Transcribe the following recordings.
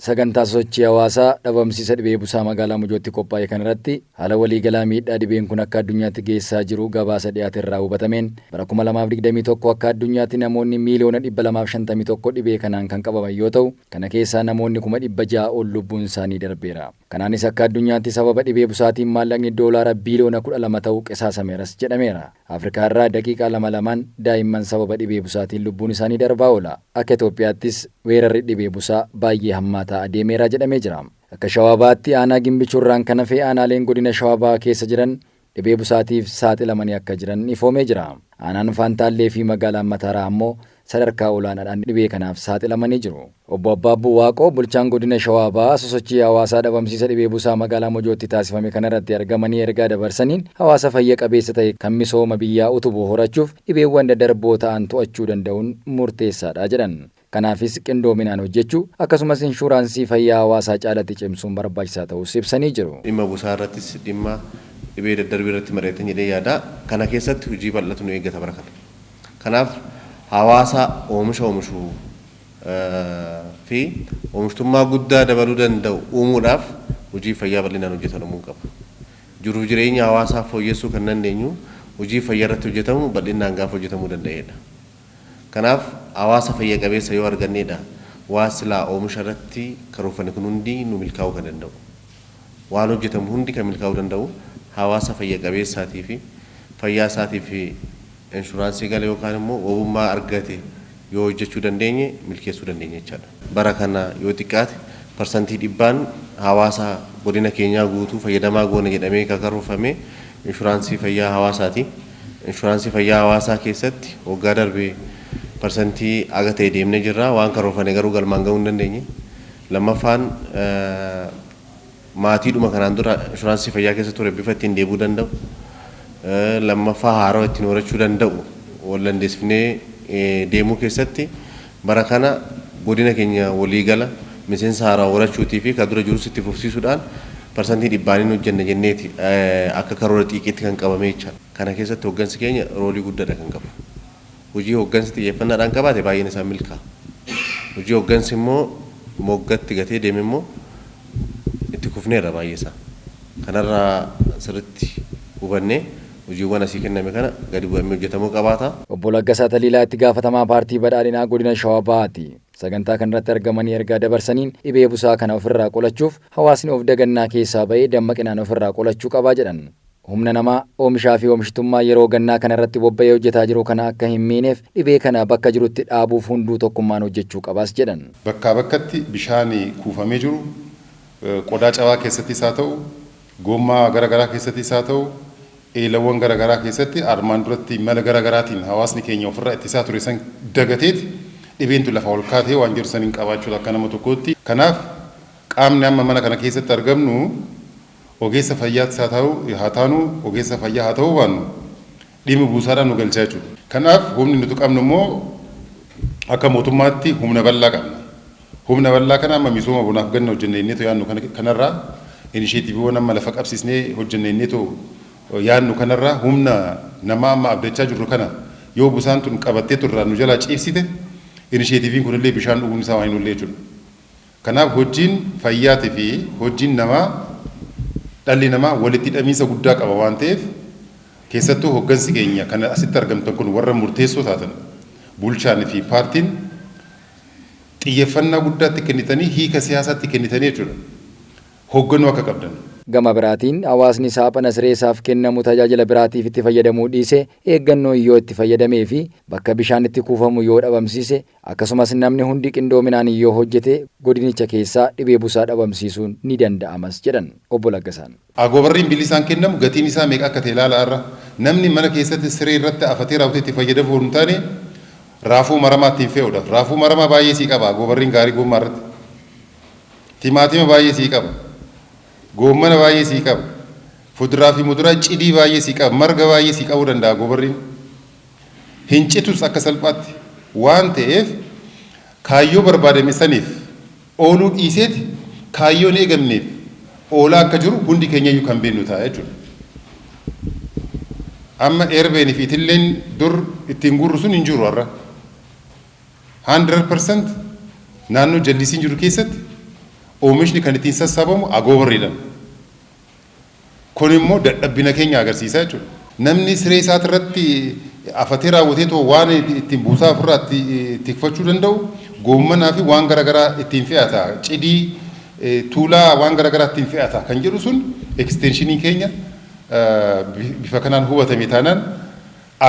Sagantaa sosochii hawaasaa dhabamsiisa dhibee busaa magaalaa Mojootti qophaa'e kanarratti haala waliigalaa miidhaa dhibeen kun akka addunyaatti geessisaa jiru gabaasa dhiyaate irraa hubatameen, bara 2021 akka addunyaatti namoonni miiliyoona 251 dhibee kanaan kan qabaman yoo ta'u, kana keessaa namoonni 600,000 ol lubbuun isaanii darbeera. Kanaanis akka addunyaatti sababa dhibee busaatiin maallaqni doolaara biiliyoona 12 ta'u qisaasameeras jedhameera. Afrikaa irraa daqiiqaa lama lamaan daa'imman sababa dhibee busaatiin lubbuun isaanii darbaa oola. Akka Itoophiyaattis weerarri dhibee busaa baay'ee hammaataa adeemeera jedhamee jira. Akka Shawaa Bahaatti aanaa Gimbichuurraan kan hafe aanaaleen godina Shawaa Bahaa keessa jiran dhibee busaatiif saaxilamanii akka jiran ifoomee jira. Aanaan Faantaallee fi magaalaan Mataaraa ammoo sadarkaa olaanaadhaan dhibee kanaaf saaxilamanii jiru. Obbo Abbaabbuu Waaqoo, bulchaan godina Shawaa Bahaa, sosochii hawaasaa dhabamsiisa dhibee busaa magaalaa Mojootti taasifame kanarratti argamanii ergaa dabarsaniin, hawaasa fayya qabeessa ta'e kan misooma biyyaa utubu horachuuf dhibeewwan daddarboo ta'an to'achuu danda'uun murteessaadha jedhan. Kanaafis qindoominaan hojjechuu akkasumas inshuuraansii fayyaa hawaasaa caalatti cimsuun barbaachisaa ta'uus ibsanii jiru. Dhimma busaa irrattis, dhimma dhibee daddarbii irratti mari'atan jedhee yaada. Kana keessatti hojii bal'atu nu eeggata bara kana. Kanaaf hawaasa oomisha oomishuu fi oomishtummaa guddaa dabaluu danda'u uumuudhaaf hojii fayyaa bal'inaan hojjetamuu qaba. Jiruuf jireenya hawaasaa fooyyessuu kan dandeenyu hojii fayyaa irratti hojjetamu bal'inaan gaafa hojjetamuu danda'edha. Kanaaf hawaasa fayya qabeessa yoo argannedha waa silaa oomisha irratti karoorfanne kun hundi nu milkaa'uu kan danda'u. Waan hojjetamu hundi kan milkaa'uu danda'u hawaasa fayya qabeessaatii fi fayyaa isaatii fi inshuraansii gale yookaan immoo wabummaa argate yoo hojjechuu dandeenye milkeessuu dandeenya jechaadha. Bara kana yoo xiqqaate 100%n hawaasa godina keenyaa guutuu fayyadamaa goona jedhamee kan karoorfame inshuraansii fayyaa hawaasaati. Inshuraansii fayyaa hawaasaa keessatti waggaa darbe parsantii aga ta'e deemnee jirra. Waan karoorfame garuu galmaan gahuu hin dandeenye. Lammaffaan, maatiidhuma kanaan dura inshuraansii fayyaa keessa ture bifa ittiin deebi'uu danda'u. Lammaffaa, haarawaa ittiin horachuu danda'u wal dandeessifnee deemuu keessatti bara kana godina keenya waliigala miseensa haarawaa horachuutii fi kan dura jirus itti fufsiisuudhaan 100%n hojjenna jenneeti akka karoora xiiqiitti kan qabame jechaadha. Kana keessatti hoggansi keenya roolii guddaadha kan qabu. Hojii hoggansi xiyyeeffannaadhaan qabaate baay'een isaa milkaa'a. Hojii hoggansi immoo moggatti gatee deeme immoo itti kufneerra baay'ee isaa. Kanarraa sirriitti hubannee hojiiwwan asii kenname kana gadi bu'amee hojjetamuu qabaata. Obbo Laggasaa Taliilaa itti gaafatamaa paartii badhaadhinaa godina Shawaa Bahaati. Sagantaa kanarratti argamanii ergaa dabarsaniin, dhibee busaa kana ofirraa qolachuuf hawaasni of dagannaa keessaa ba'ee dammaqinaan ofirraa qolachuu qabaa jedhan. Humna namaa oomishaa fi oomishtummaa yeroo gannaa kana irratti bobba'ee hojjetaa jiru kana akka hin miineef dhibee kana bakka jirutti dhaabuuf hunduu tokkummaan hojjechuu qabaas jedhan. Bakkaa bakkatti bishaan kuufamee jiru, qodaa cabaa keessattis haa ta'u, goommaa gara garaa keessattis haa ta'u, eelawwan gara garaa keessatti armaan duratti mala gara garaatiin hawaasni keenya ofirraa ittisaa ture san dagateeti dhibeen tun lafa ol kaatee waan jiru saniin qabaachuudha akka nama tokkootti. Kanaaf qaamni amma mana kana keessatti argamnu ogeessa fayyaattis haa ta'u haa taanu, ogeessa fayyaa haa ta'uu baannu, dhimmi buusaadhaan nu galchaa jechuudha. Kanaaf humni nuti qabnu immoo akka mootummaatti humna bal'aa qabna. Humna bal'aa kana amma misooma bonaaf ganna hojjenne inneetu yaadnu kanarraa, inisheetiiviiwwan amma lafa qabsiisnee hojjenne inneetu yaadnu kanarraa, humna namaa amma abdachaa jirru kana yoo busaan tun qabattee turraa nu jalaa ciibsite, inisheetiiviin kunillee bishaan dhuguun isaa waan hin oolle jechuudha. Kanaaf hojiin fayyaatii fi hojiin namaa, dhalli namaa walitti hidhamiinsa guddaa qaba waan ta'eef, keessattuu hoggansi keenya kan asitti argamtan kun warra murteessoo taatan, bulchaan fi paartiin xiyyeeffannaa guddaatti kennitanii, hiika siyaasaatti kennitanii jechuudha, hogganuu akka qabdan. Gama biraatiin hawaasni saaphana siree isaaf kennamu tajaajila biraatiif itti fayyadamuu dhiisee eeggannoon yoo itti fayyadamee fi bakka bishaan itti kuufamu yoo dhabamsiise, akkasumas namni hundi qindoominaan yoo hojjete, godinicha keessaa dhibee busaa dhabamsiisuun ni danda'amas jedhan Obbo Laggasaan. Agobarriin bilisaan kennamu gatiin isaa meeqa akka ta'e ilaala har'a. Namni mana keessatti siree irratti afatee raawwatee itti fayyadamuuf hin taane raafuu maramaa ittiin fe'uudhaaf. Raafuu maramaa baay'ee sii qaba agobarriin gaarii gommaa irratti. Timaatima baay'ee sii qaba. Goommana baay'ee sii qaba. Fuduraa fi muduraa cidii baay'ee sii qaba. Marga baay'ee sii qabuu danda'a agobarriin. Hin citus akka salphaatti waan ta'eef, kaayyoo barbaadame saniif ooluu dhiiseeti kaayyoo hin eegamneef oolaa akka jiru hundi keenyayyuu kan beeknu ta'a jechuudha. Amma erbeen fi itilleen dur ittiin guurru sun hin jiru har'a. 100% naannoo jallisiin jiru keessatti Oomishni kan ittiin sassaabamu agoobarriidhaan. Kun immoo dadhabbina keenya agarsiisa jechuudha. Namni siree isaatirratti afatee raawwatee too waan ittiin buusaa ofirraa tikfachuu danda'u goommanaa fi waan garaagaraa ittiin fe'ata. Cidii, tuulaa waan garaagaraa ittiin fe'ata kan jedhu sun extensionii keenya bifa kanaan hubatame taanaan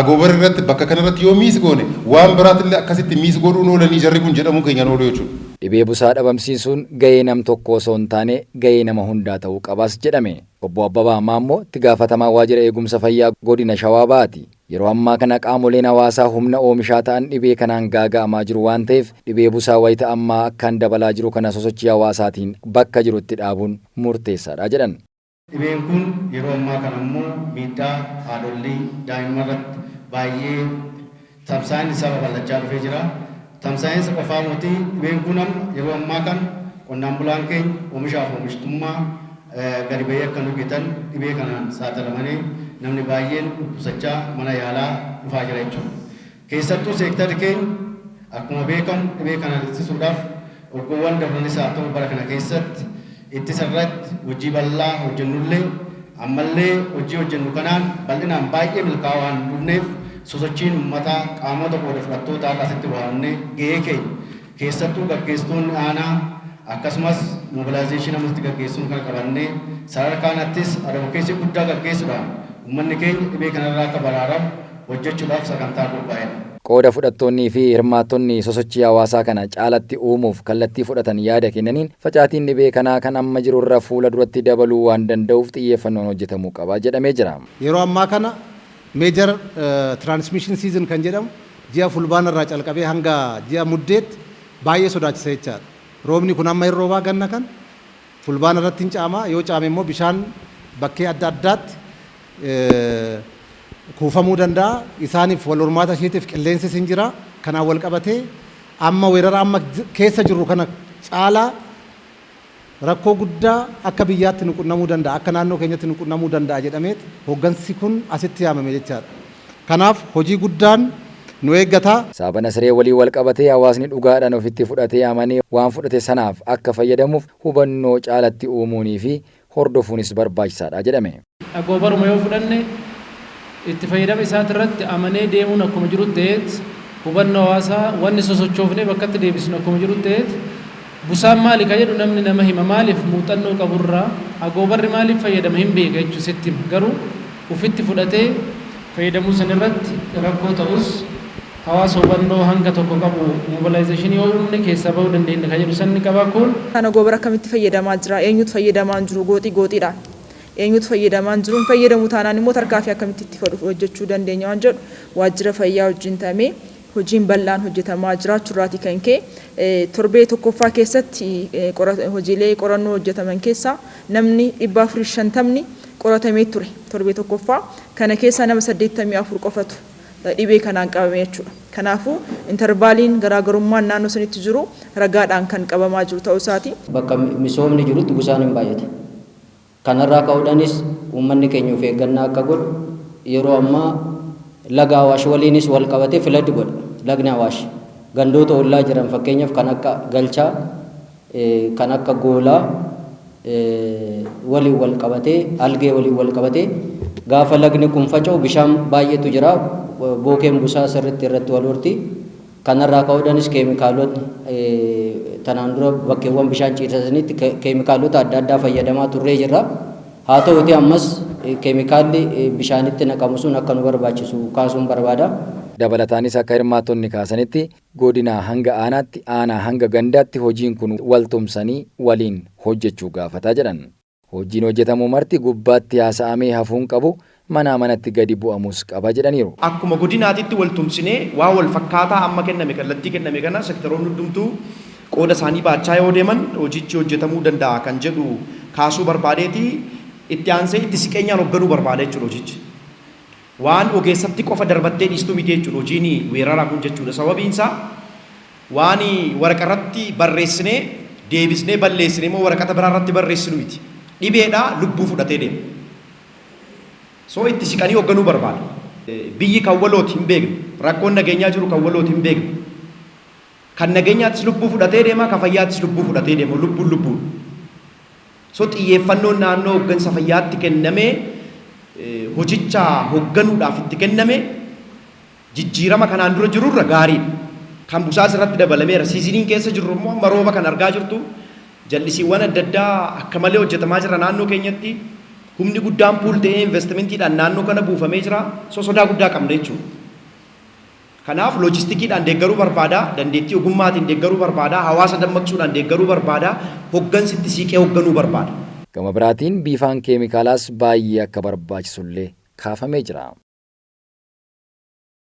agoobar irratti bakka kanarratti yoo miss goone waan biraatillee akkasitti miss godhuun oolanii jarri kun jedhamuu keenyaan oolu jechuudha. Dhibee busaa dhabamsiisuun gahee nam tokko osoo hin taane gahee nama hundaa ta'uu qabas jedhame. Obbo Abbabaa Maammoo itti gaafatamaa waajjira eegumsa fayyaa godina Shawaa Bahaati. Yeroo ammaa kana qaamoleen hawaasaa humna oomishaa ta'an dhibee kanaan gaaga'amaa jiru waan ta'eef, dhibee busaa wayita ammaa akkaan dabalaa jiru kana sosochii hawaasaatiin bakka jirutti dhaabuun murteessaadha jedhan. Dhibeen kun yeroo ammaa kana immoo miidhaa haadholii daa'imman irratti baay'ee tamsa'inni isaa babal'achaa dhufee jira. Tamsa'insa qofaa miti, dhibeen kun amma yeroo ammaa kana qonnaan bulaan keenya oomishaaf oomishtummaa gadi bahee akka hojjetan dhibee kanaan saaxilamanii namni baay'een dhukkubsachaa mana yaalaa dhufaa jira jechuudha. Keessattuu seektarri keenya akkuma beekamu dhibee kana ittisuudhaaf waggoowwan dabalanis haa ta'u bara kana keessatti ittisa irratti hojii bal'aa hojjennullee, ammallee hojii hojjennu kanaan bal'inaan baay'ee milkaa'aa waan hin dhufneef, sosochiin uummataa qaamota qooda fudhattoota asitti waamnee gahee keenya, keessattuu gaggeessitoonni aanaa akkasumas mobilization ammatti gaggeessuun kana qabannee sadarkaa kanattis advocacy guddaa gaggeessuudhaan uummanni keenya dhibee kanarraa akka baraaramu hojjechuudhaaf sagantaa qophaa'edha. Qooda fudhattoonnii fi hirmaattonni sosochii hawaasaa kana caalatti uumuuf kallattii fudhatan yaada kennaniin, facaatiin dhibee kanaa kan amma jiru irra fuula duratti dabaluu waan danda'uuf xiyyeeffannoon hojjetamuu qaba jedhamee jira. Yeroo ammaa kana major transmission season kan jedhamu ji'a Fulbaana irraa calqabee hanga ji'a Muddeetti baay'ee sodaachisa jechaadha. Roobni kun amma hin roobaa, ganna kan Fulbaana irratti hin caamaa. Yoo caame immoo bishaan bakkee adda addaatti kuufamuu danda'a. Isaaniif wal hormaata isheetiif qilleensis hin jira. Kanaan wal qabatee amma weerara amma keessa jirru kana caalaa rakkoo guddaa akka biyyaatti nu qunnamuu danda'a, akka naannoo keenyatti nu qunnamuu danda'a jedhameet hooggansi kun asitti yaamame jechaadha. Kanaaf hojii guddaan nu eeggata. Saaphana siree waliin wal qabatee hawaasni dhugaadhaan ofitti fudhatee amanee waan fudhate sanaaf akka fayyadamuuf hubannoo caalatti uumuunii fi hordofuunis barbaachisaadha jedhame. Agoobaruma yoo fudhanne, itti fayyadama isaati irratti amanee deemuun akkuma jiru ta'eet, hubannoo hawaasaa wanni sosochoofnee bakkatti deebisnu akkuma jiru ta'eet, busaan maali ka jedhu namni nama hima. Maaliif? Muuxannoo qaburraa agoobarri maaliif fayyadama hin beeka jechuu sitti hima. Garuu ufitti fudhatee fayyadamuu san irratti rakkoo ta'us, hawaasa hubannoo hanga tokko qabu mobilization yoo uumne keessaa bahuu dandeenya ka jedhu sanni qaba kun. Kana goobara akkamitti fayyadamaa jira? Eenyutu fayyadamaa hin jiru? Gooxii gooxiidhaan. Eenyutu fayyadamaa hin jiru? Hin fayyadamu taanaan immoo tarkaanfii akkamitti itti hojjechuu dandeenya waan jedhu waajjira fayyaa wajjin ta'amee hojiin bal'aan hojjetamaa jiraachuurraatii kan ka'e, torbee tokkoffaa keessatti hojiilee qorannoo hojjetaman keessaa namni 450ni qoratamee ture. Torbee tokkoffaa kana keessaa nama 84 qofatu dhibee kanaan qabame jechuudha. Kanaafuu intervaliin garaagarummaan naannoo sanitti jiru ragaadhaan kan qabamaa jiru ta'uu isaati. Bakka misoomni jirutti busaan hin baay'ata. Kanarraa ka'uudhaanis uummanni keenya of eeggannaa akka godhu, yeroo ammaa laga Awaash waliinis wal qabatee flood godha. Lagni Awaash gandoota ollaa jiran, fakkeenyaaf kan akka Galchaa, kan akka Goolaa waliin wal qabatee, Algee waliin wal qabatee, gaafa lagni kun faca'u bishaan baay'eetu jira. Bookeen busaa sirriitti irratti wal horti. Kanarraa ka'uudhaanis keemikaalotni tanaan dura bakkeewwan bishaan ciisanitti keemikaalota adda addaa fayyadamaa turree jirra. Haa ta'uuti ammas keemikaalli bishaanitti naqamu sun akka nu barbaachisu kaasuun barbaada. Dabalataanis akka hirmaattonni kaasanitti, godinaa hanga aanaatti, aanaa hanga gandaatti hojiin kun waltumsanii waliin hojjechuu gaafataa jedhan. Hojiin hojjetamu marti gubbaatti haasa'amee hafuun qabu, manaa manatti gadi bu'amus qaba jedhaniiru. Akkuma godinaatitti wal tumsinee waan wal fakkaataa amma kenname, kallattii kenname kana sektoroonni hundumtuu qooda isaanii baachaa yoo deeman hojichi hojjetamuu danda'a kan jedhu kaasuu barbaadeeti. Itti aansee itti siqeenyaan hoogganuu barbaada jechuudha hojichi. Waan ogeessatti qofa darbattee dhiistuu miti jechuudha hojiin weeraraa kun jechuudha. Sababiin isaa waan waraqa irratti barreessinee deebisnee balleessinee immoo waraqata biraa irratti barreessinu miti. Dhibeedha, lubbuu fudhatee deema. So itti siqanii hoogganuu barbaada. Biyyi kan walooti hin beeknu. Rakkoon nageenyaa jiru kan walooti hin beeknu. Kan nageenyaattis lubbuu fudhatee deema, kan fayyaattis lubbuu fudhatee deema. Lubbuun lubbuun. So xiyyeeffannoon naannoo hooggansa fayyaatti kenname, hojicha hoogganuudhaaf itti kenname, jijjiirama kanaan dura jirurra gaariidha. Kan busaas irratti dabalameera. Seasoniin keessa jirru immoo amma rooba kan argaa jirtu, jallisiiwwan adda addaa akka malee hojjetamaa jira naannoo keenyatti. Humni guddaan pool ta'ee investmentiidhaan naannoo kana buufamee jira. So sodaa guddaa qabna jechuudha. Kanaaf loojistikiidhaan deeggaruu barbaada, dandeettii ogummaatiin deeggaruu barbaada, hawaasa dammaqsuudhaan deeggaruu barbaada, hoggansi itti siiqee hogganuu barbaada. Gama biraatiin biifaan keemikaalaas baay'ee akka barbaachisullee kaafamee jira.